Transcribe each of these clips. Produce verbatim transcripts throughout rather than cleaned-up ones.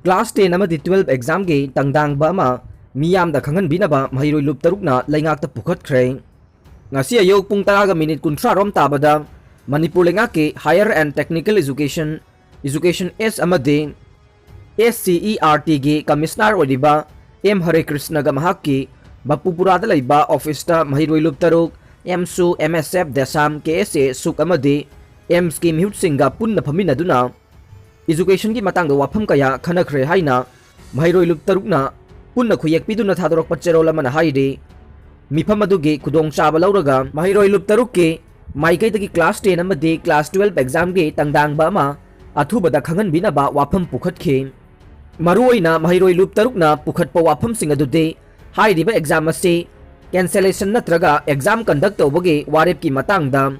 Class ten ꯑꯃꯗꯤ twelve examꯒꯤ ꯇꯪꯗꯥꯡꯕ ꯑꯃ ꯃꯤꯌꯥꯝꯗ ꯈꯪꯍꯟꯕꯤꯅꯕ ꯃꯍꯩꯔꯣꯏ ꯂꯨꯞ ꯇꯔꯨꯛꯅ ꯂꯩꯉꯥꯛꯇ ꯄꯨꯈꯠꯈ꯭ꯔꯦ꯫ ꯉꯁꯤ ꯑꯌꯨꯛ ꯄꯨꯡ ꯇꯔꯥꯒ ꯃꯤꯅꯤꯠ ꯀꯨꯟꯊ꯭ꯔꯥ ꯔꯣꯝ ꯇꯥꯕꯗ ꯃꯅꯤꯄꯨꯔ ꯂꯩꯉꯥꯛꯀꯤ Higher and Technical Education, Education S ꯑꯃꯗꯤ S C E R Tꯒꯤ Commissioner ꯑꯣꯏꯔꯤꯕ M ꯍꯔꯦꯀ꯭ꯔꯤꯁꯅꯒ ꯃꯍꯥꯛꯀꯤ ꯕꯄꯨꯄꯨꯔꯥꯗ ꯂꯩꯕ officeꯇ ꯃꯍꯩꯔꯣꯏ ꯂꯨꯞ ꯇꯔꯨꯛ, AMSU, M S F, DESAM, K S A, ꯁꯨꯛ ꯑꯃꯗꯤ AIIMSꯀꯤ ꯃꯤꯍꯨꯠꯁꯤꯡꯒ ꯄꯨꯟꯅ ꯐꯝꯃꯤꯟꯅꯗꯨꯅ educationꯒꯤ ꯃꯇꯥꯡꯗ ꯋꯥꯐꯝ ꯀꯌꯥ ꯈꯟꯅꯈ꯭ꯔꯦ ꯍꯥꯏꯅ ꯃꯍꯩꯔꯣꯏ ꯂꯨꯞ ꯇꯔꯨꯛꯅ ꯄꯨꯟꯅ ꯈꯨꯌꯦꯛ ꯄꯤꯗꯨꯅ ꯊꯥꯗꯣꯔꯛꯄ ꯆꯦꯔꯣꯜ ꯑꯃꯅ ꯍꯥꯏꯔꯤ꯫ ꯃꯤꯐꯝ ꯑꯗꯨꯒꯤ ꯈꯨꯗꯣꯡꯆꯥꯕ ꯂꯧꯔꯒ ꯃꯍꯩꯔꯣꯏ ꯂꯨꯞ ꯇꯔꯨꯛꯀꯤ ꯃꯥꯏꯀꯩꯗꯒꯤ class ten ꯑꯃꯗꯤ class twelve examꯒꯤ ꯇꯪꯗꯥꯡꯕ ꯑꯃ ꯑꯊꯨꯕꯗ ꯈꯪꯍꯟꯕꯤꯅꯕ ꯋꯥꯐꯝ ꯄꯨꯈꯠꯈꯤ꯫ ꯃꯔꯨꯑꯣꯏꯅ ꯃꯍꯩꯔꯣꯏ ꯂꯨꯞ ꯇꯔꯨꯛꯅ ꯄꯨꯈꯠꯄ ꯋꯥꯐꯝꯁꯤꯡ ꯑꯗꯨꯗꯤ ꯍꯥꯏꯔꯤꯕ exam ꯑꯁꯤ cancellation ꯅꯠꯇ꯭ꯔꯒ exam conduct ꯇꯧꯕꯒꯤ ꯋꯥꯔꯦꯞꯀꯤ ꯃꯇꯥꯡꯗ,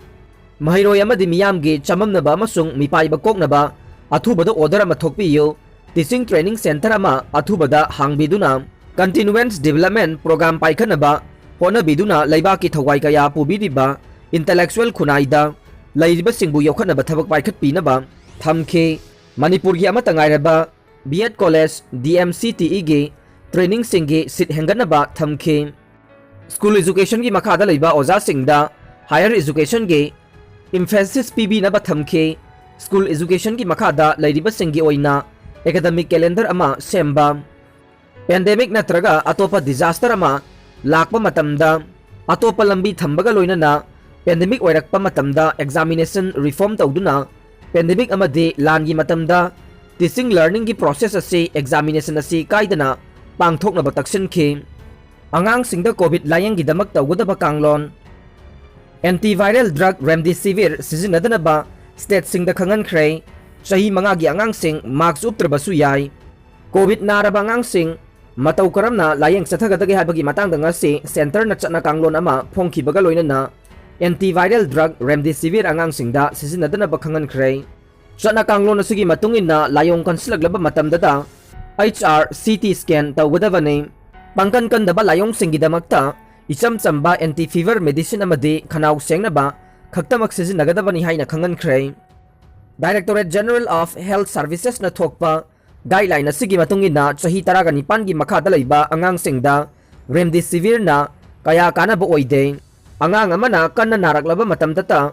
ꯃꯍꯩꯔꯣꯏ ꯑꯃꯗꯤ ꯃꯤꯌꯥꯝꯒꯤ ꯆꯃꯝꯅꯕ ꯑꯃꯁꯨꯡ ꯃꯤꯄꯥꯏꯕ ꯀꯣꯛꯅꯕ ꯑꯊꯨꯕꯗ order ꯑꯃ ꯊꯣꯛꯄꯤꯌꯨ, teaching training centre ꯑꯃ ꯑꯊꯨꯕꯗ ꯍꯥꯡꯕꯤꯗꯨꯅ continuous development program ꯄꯥꯏꯈꯠꯅꯕ ꯍꯣꯠꯅꯕꯤꯗꯨꯅ ꯂꯩꯕꯥꯛꯀꯤ ꯊꯧꯒꯥꯏ ꯀꯌꯥ ꯄꯨꯕꯤꯔꯤꯕ intellectual ꯈꯨꯟꯅꯥꯏꯗ ꯂꯩꯔꯤꯕꯁꯤꯡꯕꯨ ꯌꯣꯛꯈꯠꯅꯕ ꯊꯕꯛ ꯄꯥꯏꯈꯠꯄꯤꯅꯕ ꯊꯝꯈꯤ꯫ ꯃꯅꯤꯄꯨꯔꯒꯤ ꯑꯃꯠꯇ ꯉꯥꯏꯔꯕ B.Ed college, D M C T Eꯒꯤ trainingꯁꯤꯡꯒꯤ seat ꯍꯦꯟꯒꯠꯅꯕ ꯊꯝꯈꯤ꯫ School educationꯒꯤ ꯃꯈꯥꯗ ꯂꯩꯕ ꯑꯣꯖꯥꯁꯤꯡꯗ higher educationꯒꯤ emphasis ꯄꯤꯕꯤꯅꯕ ꯊꯝꯈꯤ꯫ School educationꯒꯤ ꯃꯈꯥꯗ ꯂꯩꯔꯤꯕꯁꯤꯡꯒꯤ ꯑꯣꯏꯅ academic calendar ꯑꯃ ꯁꯦꯝꯕ꯫ Pandemic ꯅꯠꯇ꯭ꯔꯒ ꯑꯇꯣꯞꯄ disaster ꯑꯃ ꯂꯥꯛꯄ ꯃꯇꯝꯗ ꯑꯇꯣꯞꯄ ꯂꯝꯕꯤ ꯊꯝꯕꯒ ꯂꯣꯏꯅꯅ pandemic ꯑꯣꯏꯔꯛꯄ ꯃꯇꯝꯗ examination reform ꯇꯧꯗꯨꯅ pandemic ꯑꯃꯗꯤ ꯂꯥꯟꯒꯤ ꯃꯇꯝꯗ teaching learningꯒꯤ process ꯑꯁꯤ examination ꯑꯁꯤ ꯀꯥꯏꯗꯅ ꯄꯥꯡꯊꯣꯛꯅꯕ ꯇꯛꯁꯤꯟꯈꯤ꯫ ꯑꯉꯥꯡꯁꯤꯡꯗ COVID ꯂꯥꯌꯦꯡꯒꯤꯗꯃꯛ ꯇꯧꯒꯗꯕ ꯀꯥꯡꯂꯣꯟ꯫ Antiviral drug Remdesivir ꯁꯤꯖꯤꯟꯅꯗꯅꯕ stateꯁꯤꯡꯗ ꯈꯪꯍꯟꯈ꯭ꯔꯦ꯫ ꯆꯍꯤ ꯃꯉꯥꯒꯤ ꯑꯉꯥꯡꯁꯤꯡ mask ꯎꯞꯇ꯭ꯔꯕꯁꯨ ꯌꯥꯏ꯫ COVID ꯅꯥꯔꯕ ꯑꯉꯥꯡꯁꯤꯡ ꯃꯇꯧ ꯀꯔꯝꯅ ꯂꯥꯌꯦꯡ ꯆꯠꯊꯒꯗꯒꯦ ꯍꯥꯏꯕꯒꯤ ꯃꯇꯥꯡꯗ ꯉꯁꯤ centreꯅ ꯆꯠꯅ ꯀꯥꯡꯂꯣꯟ ꯑꯃ ꯐꯣꯡꯈꯤꯕꯒ ꯂꯣꯏꯅꯅ antiviral drug Remdesivir ꯑꯉꯥꯡꯁꯤꯡꯗ ꯁꯤꯖꯤꯟꯅꯗꯅꯕ ꯈꯪꯍꯟꯈ꯭ꯔꯦ꯫ ꯆꯠꯅ ꯀꯥꯡꯂꯣꯟ ꯑꯁꯤꯒꯤ ꯃꯇꯨꯡ ꯏꯟꯅ ꯂꯥꯏꯑꯣꯡ ꯀꯟꯁꯤꯜꯂꯛꯂꯕ ꯃꯇꯝꯗꯗ H R C T scan ꯇꯧꯒꯗꯕꯅꯤ꯫ ꯄꯥꯡꯒꯟ ꯀꯟꯗꯕ ꯂꯥꯏꯑꯣꯡꯁꯤꯡꯒꯤꯗꯃꯛꯇ ꯏꯆꯝ ꯆꯝꯕ anti-fever medicine ꯑꯃꯗꯤ ꯈꯅꯥꯎ ꯁꯦꯡꯅꯕ ꯈꯛꯇꯃꯛ ꯁꯤꯖꯤꯟꯅꯒꯗꯕꯅꯤ ꯍꯥꯏꯅ ꯈꯪꯍꯟꯈ꯭ꯔꯦ꯫ Directorate General of Health Servicesꯅ ꯊꯣꯛꯄ Guideline ꯑꯁꯤꯒꯤ ꯃꯇꯨꯡ ꯏꯟꯅ ꯆꯍꯤ ꯇꯔꯥꯒ ꯅꯤꯄꯥꯟꯒꯤ ꯃꯈꯥꯗ ꯂꯩꯕ ꯑꯉꯥꯡꯁꯤꯡꯗ Remdesivirꯅ ꯀꯌꯥ ꯀꯥꯟꯅꯕ ꯑꯣꯏꯗꯦ꯫ ꯑꯉꯥꯡ ꯑꯃꯅ ꯀꯟꯅ ꯅꯥꯔꯛꯂꯕ ꯃꯇꯝꯗꯇ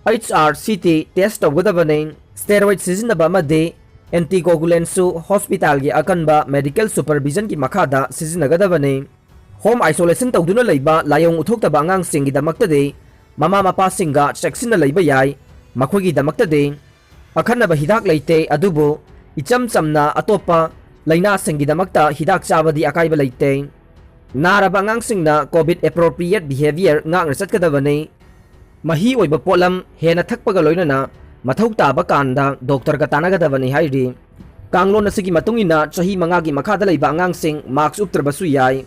H R C T test ꯇꯧꯒꯗꯕꯅꯤ꯫ Steroid ꯁꯤꯖꯤꯟꯅꯕ ꯑꯃꯗꯤ anticoagulantꯁꯨ hospitalꯒꯤ ꯑꯀꯟꯕ medical supervisionꯒꯤ ꯃꯈꯥꯗ ꯁꯤꯖꯤꯟꯅꯒꯗꯕꯅꯤ꯫ Home isolation ꯇꯧꯗꯨꯅ ꯂꯩꯕ ꯂꯥꯏꯑꯣꯡ ꯎꯠꯊꯣꯛꯇꯕ ꯑꯉꯥꯡꯁꯤꯡꯒꯤꯗꯃꯛꯇꯗꯤ ꯃꯃꯥ ꯃꯄꯥꯁꯤꯡꯒ ꯆꯦꯛꯁꯤꯟꯅ ꯂꯩꯕ ꯌꯥꯏ꯫ ꯃꯈꯣꯏꯒꯤꯗꯃꯛꯇꯗꯤ ꯑꯈꯟꯅꯕ ꯍꯤꯗꯥꯛ ꯂꯩꯇꯦ, ꯑꯗꯨꯕꯨ ꯏꯆꯝ ꯆꯝꯅ ꯑꯇꯣꯞꯄ ꯂꯥꯏꯅꯥꯁꯤꯡꯒꯤꯗꯃꯛꯇ ꯍꯤꯗꯥꯛ ꯆꯥꯕꯗꯤ ꯑꯀꯥꯏꯕ ꯂꯩꯇꯦ꯫ ꯅꯥꯔꯕ ꯑꯉꯥꯡꯁꯤꯡꯅ COVID appropriate behavior ꯉꯥꯛꯅ ꯆꯠꯀꯗꯕꯅꯤ꯫ ꯃꯍꯤ ꯑꯣꯏꯕ ꯄꯣꯠꯂꯝ ꯍꯦꯟꯅ ꯊꯛꯄꯒ ꯂꯣꯏꯅꯅ ꯃꯊꯧ ꯇꯥꯕ ꯀꯥꯟꯗ ꯗꯣꯛꯇꯔꯒ ꯇꯥꯟꯅꯒꯗꯕꯅꯤ ꯍꯥꯏꯔꯤ꯫ ꯀꯥꯡꯂꯣꯟ ꯑꯁꯤꯒꯤ ꯃꯇꯨꯡ ꯏꯟꯅ ꯆꯍꯤ ꯃꯉꯥꯒꯤ ꯃꯈꯥꯗ ꯂꯩꯕ ꯑꯉꯥꯡꯁꯤꯡ mask ꯎꯞꯇ꯭ꯔꯕꯁꯨ ꯌꯥꯏ꯫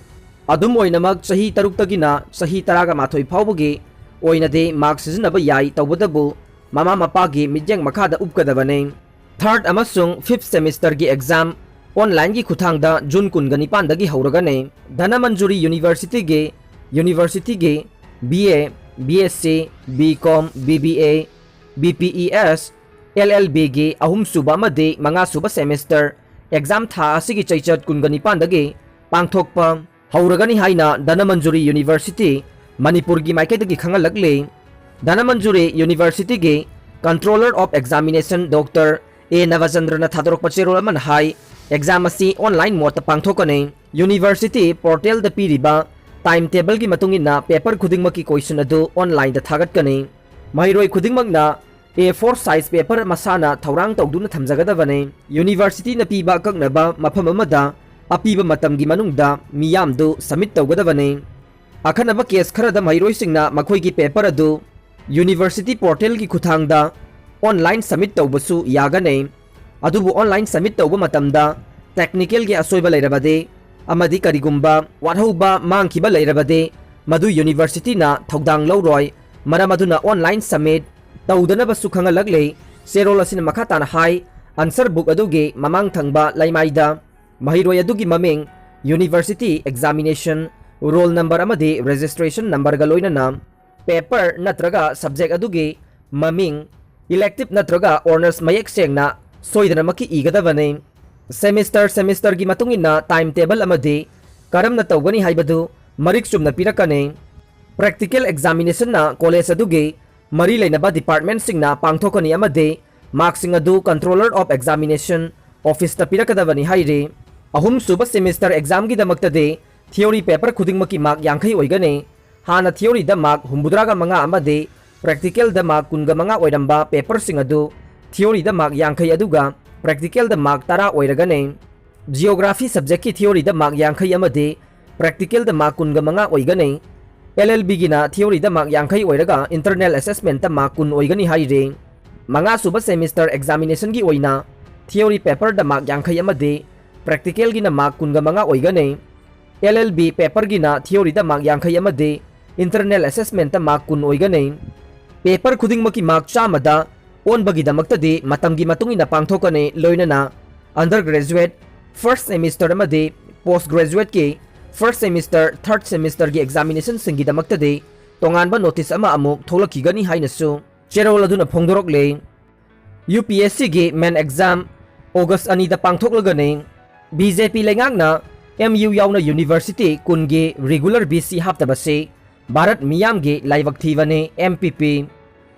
ꯑꯗꯨꯝ ꯑꯣꯏꯅꯃꯛ, ꯆꯍꯤ ꯇꯔꯨꯛꯇꯒꯤꯅ ꯆꯍꯤ ꯇꯔꯥꯒ ꯃꯥꯊꯣꯏ ꯐꯥꯎꯕꯒꯤ ꯑꯣꯏꯅꯗꯤ mask ꯁꯤꯖꯤꯟꯅꯕ ꯌꯥꯏ, ꯇꯧꯕꯇꯕꯨ ꯃꯃꯥ ꯃꯄꯥꯒꯤ ꯃꯤꯠꯌꯦꯡ ꯃꯈꯥꯗ ꯎꯞꯀꯗꯕꯅꯤ꯫ Third ꯑꯃꯁꯨꯡ fifth semesterꯒꯤ exam onlineꯒꯤ ꯈꯨꯠꯊꯥꯡꯗ June ꯀꯨꯟꯒ ꯅꯤꯄꯥꯟꯗꯒꯤ ꯍꯧꯔꯒꯅꯤ꯫ Dhanamanjuri Universityꯒꯤ, Universityꯒꯤ B A, B S C, B Com, B B A, B P E S, L L Bꯒꯤ ꯑꯍꯨꯝꯁꯨꯕ ꯑꯃꯗꯤ ꯃꯉꯥꯁꯨꯕ semester exam ꯊꯥ ꯑꯁꯤꯒꯤ ꯆꯩꯆꯠ ꯀꯨꯟꯒ ꯅꯤꯄꯥꯟꯗꯒꯤ ꯄꯥꯡꯊꯣꯛꯄ ꯍꯧꯔꯒꯅꯤ ꯍꯥꯏꯅ ꯙꯅꯃꯟꯖꯨꯔꯤ University ꯃꯅꯤꯄꯨꯔꯒꯤ ꯃꯥꯏꯀꯩꯗꯒꯤ ꯈꯪꯍꯜꯂꯛꯂꯤ꯫ Dhanamanjuri Universityꯒꯤ Controller of Examination Doctor A ꯅꯕꯆꯟꯗ꯭ꯔꯅ ꯊꯥꯗꯣꯔꯛꯄ ꯆꯦꯔꯣꯜ ꯑꯃꯅ ꯍꯥꯏ, exam ꯑꯁꯤ online modeꯇ ꯄꯥꯡꯊꯣꯛꯀꯅꯤ꯫ University portalꯗ ꯄꯤꯔꯤꯕ time tableꯒꯤ ꯃꯇꯨꯡ ꯏꯟꯅ paper ꯈꯨꯗꯤꯡꯃꯛꯀꯤ question ꯑꯗꯨ onlineꯗ ꯊꯥꯒꯠꯀꯅꯤ꯫ ꯃꯍꯩꯔꯣꯏ ꯈꯨꯗꯤꯡꯃꯛꯅ A four size paper ꯃꯁꯥꯅ ꯊꯧꯔꯥꯡ ꯇꯧꯗꯨꯅ ꯊꯝꯖꯒꯗꯕꯅꯤ꯫ Universityꯅ ꯄꯤꯕ ꯑꯀꯛꯅꯕ ꯃꯐꯝ ꯑꯃꯗ ꯑꯄꯤꯕ ꯃꯇꯝꯒꯤ ꯃꯅꯨꯡꯗ ꯃꯤꯌꯥꯝꯗꯨ submit ꯇꯧꯒꯗꯕꯅꯤ꯫ ꯑꯈꯟꯅꯕ case ꯈꯔꯗ ꯃꯍꯩꯔꯣꯏꯁꯤꯡꯅ ꯃꯈꯣꯏꯒꯤ paper ꯑꯗꯨ University portalꯒꯤ ꯈꯨꯠꯊꯥꯡꯗ online submit ꯇꯧꯕꯁꯨ ꯌꯥꯒꯅꯤ꯫ ꯑꯗꯨꯕꯨ online submit ꯇꯧꯕ ꯃꯇꯝꯗ technicalꯒꯤ ꯑꯁꯣꯏꯕ ꯂꯩꯔꯕꯗꯤ ꯑꯃꯗꯤ ꯀꯔꯤꯒꯨꯝꯕ ꯋꯥꯠꯍꯧꯕ ꯃꯥꯡꯈꯤꯕ ꯂꯩꯔꯕꯗꯤ ꯃꯗꯨ Universityꯅ ꯊꯧꯗꯥꯡ ꯂꯧꯔꯣꯏ꯫ ꯃꯔꯝ ꯑꯗꯨꯅ online submit ꯇꯧꯗꯅꯕꯁꯨ ꯈꯪꯍꯜꯂꯛꯂꯤ꯫ ꯆꯦꯔꯣꯜ ꯑꯁꯤꯅ ꯃꯈꯥ ꯇꯥꯅ ꯍꯥꯏ, answer book ꯑꯗꯨꯒꯤ ꯃꯃꯥꯡ ꯊꯪꯕ ꯂꯩꯃꯥꯏꯗ ꯃꯍꯩꯔꯣꯏ ꯑꯗꯨꯒꯤ ꯃꯃꯤꯡ, University examination roll number ꯑꯃꯗꯤ registration numberꯒ ꯂꯣꯏꯅꯅ paper ꯅꯠꯇ꯭ꯔꯒ subject ꯑꯗꯨꯒꯤ ꯃꯃꯤꯡ, elective ꯅꯠꯇ꯭ꯔꯒ honours ꯃꯌꯦꯛ ꯁꯦꯡꯅ ꯁꯣꯏꯗꯅꯃꯛꯀꯤ ꯏꯒꯗꯕꯅꯤ꯫ Semester semesterꯒꯤ ꯃꯇꯨꯡ ꯏꯟꯅ time table ꯑꯃꯗꯤ ꯀꯔꯝꯅ ꯇꯧꯒꯅꯤ ꯍꯥꯏꯕꯗꯨ ꯃꯔꯤꯛ ꯆꯨꯝꯅ ꯄꯤꯔꯛꯀꯅꯤ꯫ Practical examinationꯅ college ꯑꯗꯨꯒꯤ ꯃꯔꯤ ꯂꯩꯅꯕ departmentꯁꯤꯡꯅ ꯄꯥꯡꯊꯣꯛꯀꯅꯤ ꯑꯃꯗꯤ markꯁꯤꯡ ꯑꯗꯨ Controller of Examination officeꯇ ꯄꯤꯔꯛꯀꯗꯕꯅꯤ ꯍꯥꯏꯔꯤ꯫ ꯑꯍꯨꯝꯁꯨꯕ semester examꯒꯤꯗꯃꯛꯇꯗꯤ theory paper ꯈꯨꯗꯤꯡꯃꯛꯀꯤ mark ꯌꯥꯡꯈꯩ ꯑꯣꯏꯒꯅꯤ꯫ ꯍꯥꯟꯅ theoryꯗ mark ꯍꯨꯝꯐꯨꯇꯔꯥꯒ ꯃꯉꯥ ꯑꯃꯗꯤ practicalꯗ mark ꯀꯨꯟꯒ ꯃꯉꯥ ꯑꯣꯏꯔꯝꯕ paperꯁꯤꯡ ꯑꯗꯨ theoryꯗ mark ꯌꯥꯡꯈꯩ ꯑꯗꯨꯒ practicalꯗ mark ꯇꯔꯥ ꯑꯣꯏꯔꯒꯅꯤ꯫ Geography subjectꯀꯤ theoryꯗ mark ꯌꯥꯡꯈꯩ ꯑꯃꯗꯤ practicalꯗ mark ꯀꯨꯟꯒ ꯃꯉꯥ ꯑꯣꯏꯒꯅꯤ꯫ LLBꯒꯤꯅ theoryꯗ mark ꯌꯥꯡꯈꯩ ꯑꯣꯏꯔꯒ internal assessmentꯇ mark ꯀꯨꯟ ꯑꯣꯏꯒꯅꯤ ꯍꯥꯏꯔꯤ꯫ ꯃꯉꯥꯁꯨꯕ semester examinationꯒꯤ ꯑꯣꯏꯅ theory paperꯗ mark ꯌꯥꯡꯈꯩ ꯑꯃꯗꯤ practicalꯒꯤꯅ mark ꯀꯨꯟꯒ ꯃꯉꯥ ꯑꯣꯏꯒꯅꯤ꯫ LLB paperꯒꯤꯅ theoryꯗ mark ꯌꯥꯡꯈꯩ ꯑꯃꯗꯤ internal assessmentꯇ mark ꯀꯨꯟ ꯑꯣꯏꯒꯅꯤ꯫ Paper ꯈꯨꯗꯤꯡꯃꯛꯀꯤ mark ꯆꯥꯝꯃꯗ ꯑꯣꯟꯕꯒꯤꯗꯃꯛꯇꯗꯤ ꯃꯇꯝꯒꯤ ꯃꯇꯨꯡ ꯏꯟꯅ ꯄꯥꯡꯊꯣꯛꯀꯅꯤ, ꯂꯣꯏꯅꯅ undergraduate first semester ꯑꯃꯗꯤ post graduateꯀꯤ first semester, third semesterꯒꯤ examinationꯁꯤꯡꯒꯤꯗꯃꯛꯇꯗꯤ ꯇꯣꯉꯥꯟꯕ notice ꯑꯃ ꯑꯃꯨꯛ ꯊꯣꯛꯂꯛꯈꯤꯒꯅꯤ ꯍꯥꯏꯅꯁꯨ ꯆꯦꯔꯣꯜ ꯑꯗꯨꯅ ꯐꯣꯡꯗꯣꯔꯛꯂꯤ꯫ UPSCꯒꯤ main exam August ꯑꯅꯤꯗ ꯄꯥꯡꯊꯣꯛꯂꯒꯅꯤ꯫ BJP ꯂꯩꯉꯥꯛꯅ MU ꯌꯥꯎꯅ university ꯀꯨꯟꯒꯤ regular VC ꯍꯥꯞꯇꯕꯁꯤ ꯚꯥꯔꯠ ꯃꯤꯌꯥꯝꯒꯤ ꯂꯥꯏꯕꯛ ꯊꯤꯕꯅꯤ, MPP꯫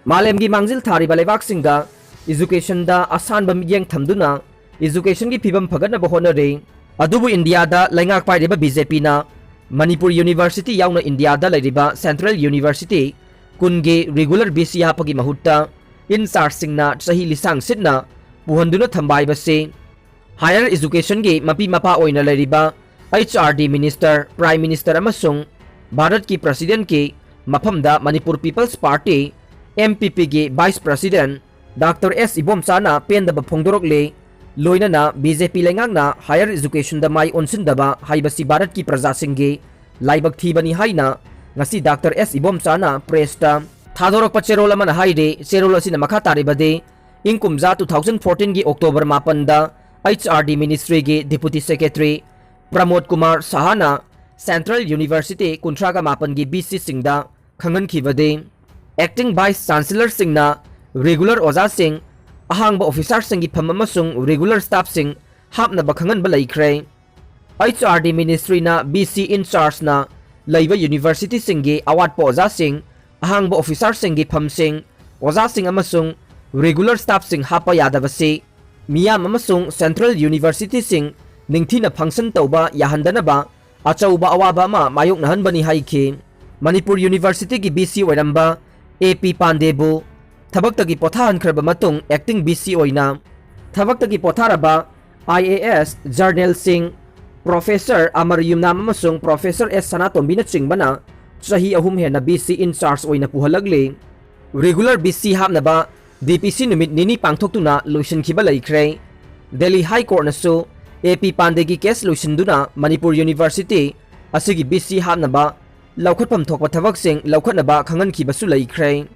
ꯃꯥꯂꯦꯝꯒꯤ ꯃꯥꯡꯖꯤꯜ ꯊꯥꯔꯤꯕ ꯂꯩꯕꯥꯛꯁꯤꯡꯗ educationꯗ ꯑꯁꯥꯟꯕ ꯃꯤꯠꯌꯦꯡ ꯊꯝꯗꯨꯅ educationꯒꯤ ꯐꯤꯕꯝ ꯐꯒꯠꯅꯕ ꯍꯣꯠꯅꯔꯤ꯫ ꯑꯗꯨꯕꯨ ꯏꯟꯗꯤꯌꯥꯗ ꯂꯩꯉꯥꯛ ꯄꯥꯏꯔꯤꯕ BJPꯅ ꯃꯅꯤꯄꯨꯔ university ꯌꯥꯎꯅ ꯏꯟꯗꯤꯌꯥꯗ ꯂꯩꯔꯤꯕ central university ꯀꯨꯟꯒꯤ regular VC ꯍꯥꯞꯄꯒꯤ ꯃꯍꯨꯠꯇ in chargeꯁꯤꯡꯅ ꯆꯍꯤ ꯂꯤꯁꯥꯡ ꯁꯤꯠꯅ ꯄꯨꯍꯟꯗꯨꯅ ꯊꯝꯕ ꯍꯥꯏꯕꯁꯤ higher educationꯒꯤ ꯃꯄꯤ ꯃꯄꯥ ꯑꯣꯏꯅ ꯂꯩꯔꯤꯕ HRD minister, Prime Minister ꯑꯃꯁꯨꯡ ꯚꯥꯔꯠꯀꯤ presidentꯀꯤ ꯃꯐꯝꯗ Manipur People's Party, MPPꯒꯤ vice president Doctor S ꯏꯕꯣꯝꯆꯥꯅ ꯄꯦꯟꯗꯕ ꯐꯣꯡꯗꯣꯔꯛꯂꯤ꯫ ꯂꯣꯏꯅꯅ BJP ꯂꯩꯉꯥꯛꯅ higher educationꯗ ꯃꯥꯏ ꯑꯣꯟꯁꯤꯟꯗꯕ ꯍꯥꯏꯕꯁꯤ ꯚꯥꯔꯠꯀꯤ ꯄ꯭ꯔꯖꯥꯁꯤꯡꯒꯤ ꯂꯥꯏꯕꯛ ꯊꯤꯕꯅꯤ ꯍꯥꯏꯅ ꯉꯁꯤ Doctor S ꯏꯕꯣꯝꯆꯥꯅ pressꯇ ꯊꯥꯗꯣꯔꯛꯄ ꯆꯦꯔꯣꯜ ꯑꯃꯅ ꯍꯥꯏꯔꯤ꯫ ꯆꯦꯔꯣꯜ ꯑꯁꯤꯅ ꯃꯈꯥ ꯇꯥꯔꯤꯕꯗꯤ, ꯏꯪ ꯀꯨꯝꯖꯥ two thousand fourteenꯒꯤ October ꯃꯥꯄꯟꯗ HRD ministryꯒꯤ Deputy Secretary ꯄ꯭ꯔꯃꯣꯗ Kumar ꯁꯍꯥꯅ central university ꯀꯨꯟꯊ꯭ꯔꯥꯒ ꯃꯥꯄꯟꯒꯤ VCꯁꯤꯡꯗ ꯈꯪꯍꯟꯈꯤꯕꯗꯤ, acting vice chancellorꯁꯤꯡꯅ regular ꯑꯣꯖꯥꯁꯤꯡ, ꯑꯍꯥꯡꯕ officerꯁꯤꯡꯒꯤ ꯐꯝ ꯑꯃꯁꯨꯡ regular staffꯁꯤꯡ ꯍꯥꯞꯅꯕ ꯈꯪꯍꯟꯕ ꯂꯩꯈ꯭ꯔꯦ꯫ H R D ministryꯅ B C in chargeꯅ ꯂꯩꯕ universityꯁꯤꯡꯒꯤ ꯑꯋꯥꯠꯄ ꯑꯣꯖꯥꯁꯤꯡ, ꯑꯍꯥꯡꯕ officerꯁꯤꯡꯒꯤ ꯐꯝꯁꯤꯡ, ꯑꯣꯖꯥꯁꯤꯡ ꯑꯃꯁꯨꯡ regular staffꯁꯤꯡ ꯍꯥꯞꯄ ꯌꯥꯗꯕꯁꯤ ꯃꯤꯌꯥꯝ ꯑꯃꯁꯨꯡ central universityꯁꯤꯡ ꯅꯤꯡꯊꯤꯅ function ꯇꯧꯕ ꯌꯥꯍꯟꯗꯅꯕ ꯑꯆꯧꯕ ꯑꯋꯥꯕ ꯑꯃ ꯃꯥꯌꯣꯛꯅꯍꯟꯕꯅꯤ ꯍꯥꯏꯈꯤ꯫ ꯃꯅꯤꯄꯨꯔ Universityꯒꯤ B C ꯑꯣꯏꯔꯝꯕ A P ꯄꯥꯟꯗꯦꯕꯨ ꯊꯕꯛꯇꯒꯤ ꯄꯣꯊꯥꯍꯟꯈ꯭ꯔꯕ ꯃꯇꯨꯡ acting B C ꯑꯣꯏꯅ ꯊꯕꯛꯇꯒꯤ ꯄꯣꯊꯥꯔꯕ I A S Jarnail Singh, Professor ꯑꯃꯔ ꯌꯨꯝꯅꯥꯝ ꯑꯃꯁꯨꯡ Professor S ꯁꯅꯥꯇꯣꯝꯕꯤꯅꯆꯤꯡꯕꯅ ꯆꯍꯤ ꯑꯍꯨꯝ ꯍꯦꯟꯅ B C in charge ꯑꯣꯏꯅ ꯄꯨꯍꯜꯂꯛꯂꯤ꯫ Regular B C ꯍꯥꯞꯅꯕ D P C ꯅꯨꯃꯤꯠ ꯅꯤꯅꯤ ꯄꯥꯡꯊꯣꯛꯇꯨꯅ ꯂꯣꯏꯁꯤꯟꯈꯤꯕ ꯂꯩꯈ꯭ꯔꯦ꯫ Delhi High Courtꯅꯁꯨ A P ꯄꯥꯟꯗꯦꯒꯤ case ꯂꯣꯏꯁꯤꯟꯗꯨꯅ Manipur University ꯑꯁꯤꯒꯤ B C ꯍꯥꯞꯅꯕ ꯂꯧꯈꯠꯐꯝ ꯊꯣꯛꯄ ꯊꯕꯛꯁꯤꯡ ꯂꯧꯈꯠꯅꯕ ꯈꯪꯍꯟꯈꯤꯕꯁꯨ ꯂꯩꯈ꯭ꯔꯦ꯫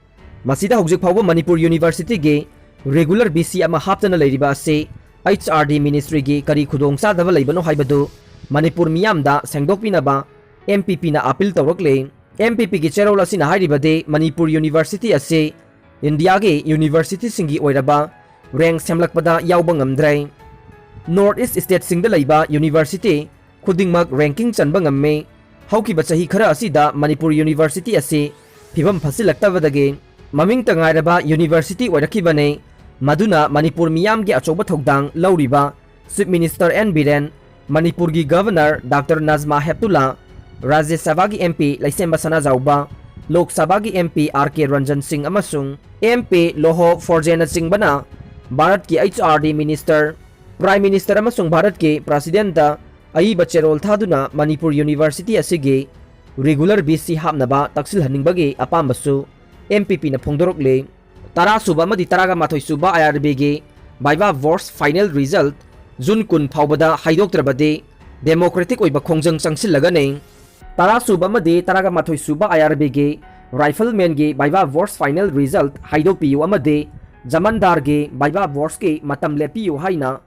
ꯃꯁꯤꯗ ꯍꯧꯖꯤꯛ ꯐꯥꯎꯕ ꯃꯅꯤꯄꯨꯔ Universityꯒꯤ regular B C ꯑꯃ ꯍꯥꯞꯇꯅ ꯂꯩꯔꯤꯕ ꯑꯁꯤ H R D ministryꯒꯤ ꯀꯔꯤ ꯈꯨꯗꯣꯡꯆꯥꯗꯕ ꯂꯩꯕꯅꯣ ꯍꯥꯏꯕꯗꯨ ꯃꯅꯤꯄꯨꯔ ꯃꯤꯌꯥꯝꯗ ꯁꯦꯡꯗꯣꯛꯄꯤꯅꯕ M P Pꯅ appeal ꯇꯧꯔꯛꯂꯤ꯫ M P Pꯒꯤ ꯆꯦꯔꯣꯜ ꯑꯁꯤꯅ ꯍꯥꯏꯔꯤꯕꯗꯤ ꯃꯅꯤꯄꯨꯔ University ꯑꯁꯤ ꯏꯟꯗꯤꯌꯥꯒꯤ universityꯁꯤꯡꯒꯤ ꯑꯣꯏꯔꯕ rank ꯁꯦꯝꯂꯛꯄꯗ ꯌꯥꯎꯕ ꯉꯝꯗ꯭ꯔꯦ꯫ North East stateꯁꯤꯡꯗ ꯂꯩꯕ university ꯈꯨꯗꯤꯡꯃꯛ ranking ꯆꯟꯕ ꯉꯝꯃꯤ꯫ ꯍꯧꯈꯤꯕ ꯆꯍꯤ ꯈꯔ ꯑꯁꯤꯗ ꯃꯅꯤꯄꯨꯔ University ꯑꯁꯤ ꯐꯤꯕꯝ ꯐꯠꯁꯤꯜꯂꯛꯇꯕꯗꯒꯤ ꯃꯃꯤꯡꯇ ꯉꯥꯏꯔꯕ university ꯑꯣꯏꯔꯛꯈꯤꯕꯅꯤ꯫ ꯃꯗꯨꯅ ꯃꯅꯤꯄꯨꯔ ꯃꯤꯌꯥꯝꯒꯤ ꯑꯆꯧꯕ ꯊꯧꯗꯥꯡ ꯂꯧꯔꯤꯕ Chief Minister N Biren, ꯃꯅꯤꯄꯨꯔꯒꯤ Governor Doctor Najma Heptulla, ꯔꯥꯖ꯭ꯌ ꯁꯚꯥꯒꯤ M P ꯂꯩꯁꯦꯝꯕ ꯁꯅꯥꯖꯥꯎꯕ, ꯂꯣꯛ ꯁꯚꯥꯒꯤ M P R K Ranjan Singh ꯑꯃꯁꯨꯡ M P Loho Forjennachingbaꯅ ꯚꯥꯔꯠꯀꯤ H R D minister, Prime Minister ꯑꯃꯁꯨꯡ ꯚꯥꯔꯠꯀꯤ Presidentꯇ ꯑꯏꯕ ꯆꯦꯔꯣꯜ ꯊꯥꯗꯨꯅ ꯃꯅꯤꯄꯨꯔ University ꯑꯁꯤꯒꯤ regular B C ꯍꯥꯞꯅꯕ ꯇꯛꯁꯤꯜꯍꯟꯅꯤꯡꯕꯒꯤ ꯑꯄꯥꯝꯕꯁꯨ M P Pꯅ ꯐꯣꯡꯗꯣꯔꯛꯂꯤ꯫ ꯇꯔꯥ ꯁꯨꯕ ꯑꯃꯗꯤ ꯇꯔꯥꯒ ꯃꯥꯊꯣꯏ ꯁꯨꯕ I R Bꯒꯤ viva voce final result June ꯀꯨꯟ ꯐꯥꯎꯕꯗ ꯍꯥꯏꯗꯣꯛꯇ꯭ꯔꯕꯗꯤ democratic ꯑꯣꯏꯕ ꯈꯣꯡꯖꯪ ꯆꯪꯁꯤꯜꯂꯒꯅꯤ꯫ ꯇꯔꯥ ꯁꯨꯕ ꯑꯃꯗꯤ ꯇꯔꯥꯒ ꯃꯥꯊꯣꯏ ꯁꯨꯕ I R Bꯒꯤ riflemanꯒꯤ viva voce final result ꯍꯥꯏꯗꯣꯛꯄꯤꯌꯨ ꯑꯃꯗꯤ ꯖꯃꯟꯗꯥꯔꯒꯤ viva voceꯀꯤ ꯃꯇꯝ ꯂꯦꯞꯄꯤꯌꯨ ꯍꯥꯏꯅ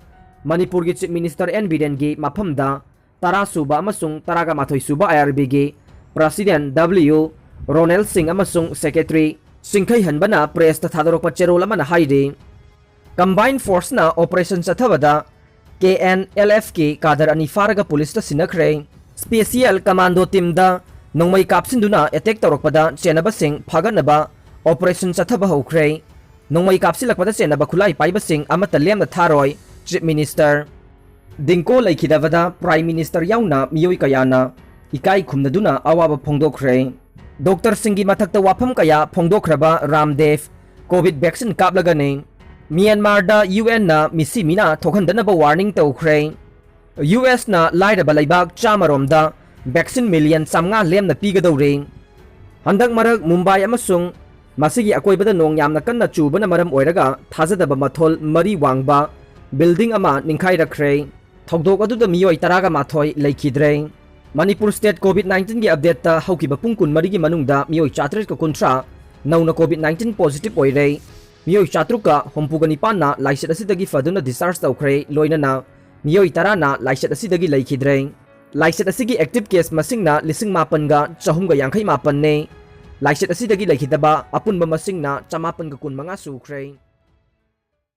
ꯃꯅꯤꯄꯨꯔꯒꯤ Chief Minister N Birenꯒꯤ ꯃꯐꯝꯗ ꯇꯔꯥ ꯁꯨꯕ ꯑꯃꯁꯨꯡ ꯇꯔꯥꯒ ꯃꯥꯊꯣꯏ ꯁꯨꯕ I R Bꯒꯤ President W Ronel Singh ꯑꯃꯁꯨꯡ Secretary ꯆꯤꯡꯈꯩꯍꯟꯕꯅ pressꯇ ꯊꯥꯗꯣꯔꯛꯄ ꯆꯦꯔꯣꯜ ꯑꯃꯅ ꯍꯥꯏꯔꯤ꯫ Combined forceꯅ operation ꯆꯠꯊꯕꯗ ꯀꯦ ꯑꯦꯟ ꯑꯦꯜ ꯑꯦꯐꯀꯤ ꯀꯥꯗꯔ ꯑꯅꯤ ꯐꯥꯔꯒ ꯄꯨꯂꯤꯁꯇ ꯁꯤꯟꯅꯈ꯭ꯔꯦ꯫ ꯁ꯭ꯄꯦꯁꯤꯌꯦꯜ ꯀꯃꯥꯟꯗꯣ ꯇꯤꯝꯗ ꯅꯣꯡꯃꯩ ꯀꯥꯞꯁꯤꯟꯗꯨꯅ ꯑꯦꯇꯦꯛ ꯇꯧꯔꯛꯄꯗ ꯆꯦꯟꯅꯕꯁꯤꯡ ꯐꯥꯒꯠꯅꯕ ꯑꯣꯄꯔꯦꯁꯟ ꯆꯠꯊꯕ ꯍꯧꯈ꯭ꯔꯦ꯫ ꯅꯣꯡꯃꯩ ꯀꯥꯞꯁꯤꯜꯂꯛꯄꯗ ꯆꯦꯟꯅꯕ ꯈꯨꯠꯂꯥꯏ ꯄꯥꯏꯕꯁꯤꯡ ꯑꯃꯠꯇ ꯂꯦꯝꯅ ꯊꯥꯔꯣꯏ, ꯆꯤꯐ ꯃꯤꯅꯤꯁꯇꯔ꯫ ꯗꯤꯡꯀꯣ ꯂꯩꯈꯤꯗꯕꯗ ꯄ꯭ꯔꯥꯏꯝ ꯃꯤꯅꯤꯁꯇꯔ ꯌꯥꯎꯅ ꯃꯤꯑꯣꯏ ꯀꯌꯥꯅ ꯏꯀꯥꯏ ꯈꯨꯝꯅꯗꯨꯅ ꯑꯋꯥꯕ ꯐꯣꯡꯗꯣꯛꯈ꯭ꯔꯦ꯫ ꯗꯣꯛꯇꯔꯁꯤꯡꯒꯤ ꯃꯊꯛꯇ ꯋꯥꯐꯝ ꯀꯌꯥ ꯐꯣꯡꯗꯣꯛꯈ꯭ꯔꯕ ꯔꯥꯝꯗꯦꯕ꯫ ꯀꯣꯚꯤꯗ ꯚꯦꯛꯁꯤꯟ ꯀꯥꯞꯂꯒꯅꯤ꯫ ꯃ꯭ꯌꯥꯟꯃꯥꯔꯗ ꯌꯨ ꯑꯦꯟꯅ ꯃꯤꯁꯤ ꯃꯤꯅꯥ ꯊꯣꯛꯍꯟꯗꯅꯕ ꯋꯥꯔꯅꯤꯡ ꯇꯧꯈ꯭ꯔꯦ꯫ ꯌꯨ ꯑꯦꯁꯅ ꯂꯥꯏꯔꯕ ꯂꯩꯕꯥꯛ ꯆꯥꯝꯃ ꯔꯣꯝꯗ ꯚꯦꯛꯁꯤꯟ ꯃꯤꯂꯤꯌꯟ ꯆꯥꯝꯃꯉꯥ ꯂꯦꯝꯅ ꯄꯤꯒꯗꯧꯔꯤ꯫ ꯍꯟꯗꯛ ꯃꯔꯛ ꯃꯨꯝꯕꯥꯏ ꯑꯃꯁꯨꯡ ꯃꯁꯤꯒꯤ ꯑꯀꯣꯏꯕꯗ ꯅꯣꯡ ꯌꯥꯝꯅ ꯀꯟꯅ ꯆꯨꯕꯅ ꯃꯔꯝ ꯑꯣꯏꯔꯒ ꯊꯥꯖꯗꯕ ꯃꯊꯣꯜ ꯃꯔꯤ ꯋꯥꯡꯕ ꯕꯤꯜꯗꯤꯡ ꯑꯃ ꯅꯤꯡꯈꯥꯏꯔꯛꯈ꯭ꯔꯦ꯫ ꯊꯧꯗꯣꯛ ꯑꯗꯨꯗ ꯃꯤꯑꯣꯏ ꯇꯔꯥꯒ ꯃꯥꯊꯣꯏ ꯂꯩꯈꯤꯗ꯭ꯔꯦ꯫ ꯃꯅꯤꯄꯨꯔ ꯁ꯭ꯇꯦꯠ ꯀꯣꯚꯤꯗ ꯅꯥꯏꯟꯇꯤꯟꯒꯤ ꯑꯞꯗꯦꯠꯇ ꯍꯧꯈꯤꯕ ꯄꯨꯡ ꯀꯨꯟꯃꯔꯤꯒꯤ ꯃꯅꯨꯡꯗ ꯃꯤꯑꯣꯏ ꯆꯥꯇꯔꯦꯠꯀ ꯀꯨꯟꯊ꯭ꯔꯥ ꯅꯧꯅ ꯀꯣꯚꯤꯗ ꯅꯥꯏꯟꯇꯤꯟ ꯄꯣꯖꯤꯇꯤꯚ ꯑꯣꯏꯔꯦ꯫ ꯃꯤꯑꯣꯏ ꯆꯥꯇꯔꯨꯛꯀ ꯍꯨꯝꯐꯨꯒ ꯅꯤꯄꯥꯟꯅ ꯂꯥꯏꯆꯠ ꯑꯁꯤꯗꯒꯤ ꯐꯗꯨꯅ ꯗꯤꯁꯆꯥꯔꯖ ꯇꯧꯈ꯭ꯔꯦ, ꯂꯣꯏꯅꯅ ꯃꯤꯑꯣꯏ ꯇꯔꯥꯅ ꯂꯥꯏꯆꯠ ꯑꯁꯤꯗꯒꯤ ꯂꯩꯈꯤꯗ꯭ꯔꯦ꯫ ꯂꯥꯏꯆꯠ ꯑꯁꯤꯒꯤ ꯑꯦꯛꯇꯤꯚ ꯀꯦꯁ ꯃꯁꯤꯡꯅ ꯂꯤꯁꯤꯡ ꯃꯥꯄꯟꯒ ꯆꯍꯨꯝꯒ ꯌꯥꯡꯈꯩ ꯃꯥꯄꯟꯅꯦ꯫ ꯂꯥꯏꯆꯠ ꯑꯁꯤꯗꯒꯤ ꯂꯩꯈꯤꯗꯕ ꯑꯄꯨꯟꯕ ꯃꯁꯤꯡꯅ ꯆꯃꯥꯄꯟꯒ ꯀꯨꯟꯃꯉꯥ ꯁꯨꯈ꯭ꯔꯦ꯫